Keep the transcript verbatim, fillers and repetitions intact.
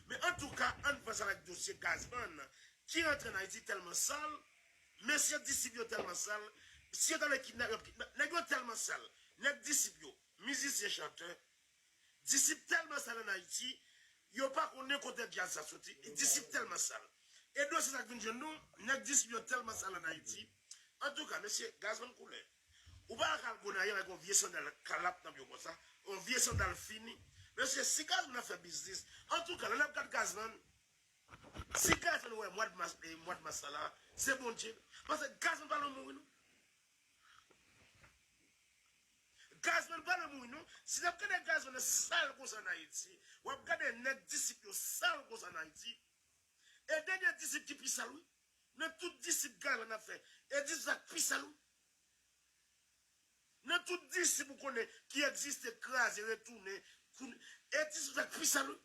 Men antouka, ann panse avèk dosye Gazman ki rantre ann Ayiti tèlman sal, mesye disip yo tèlman sal, si yo ta vle kidnap, y ap kidnap. Nèg yo tèlman sal, nèg disip yo, mizisyen, chantè, disip tèlman sal ann Ayiti, yo pa konnen kote djaz sa soti, disip tèlman sal. E dosye sa k vin jwenn nou, nèg disip yo tèlman sal ann Ayiti. Antouka, mesye, Gazman koulè. Ou pa ka al Gonayiv avèk yon vye sandal kalap nan pye w konsa, yon vye sandal fini. Mesye, si Gazman ap fè biznis, antouka, lè n ap gad Gazman, si Gazman wè mwa mas, eh, mwa mas sa la, se Bondye. Paske Gazman pa lanmou wi non. Gazman pa lanmou wi non. Si n ap gade Gazman sal konsa ann Ayiti, w ap gade nèg disip yo sal konsa ann Ayiti. E dènye disip ki pi sal wi. Nan tout disip Gazman ap fè, e disip sa k pi sal wi. Nan tout disip ou konnen ki egziste, kraze, retounen, e disip sa k pi sal wi.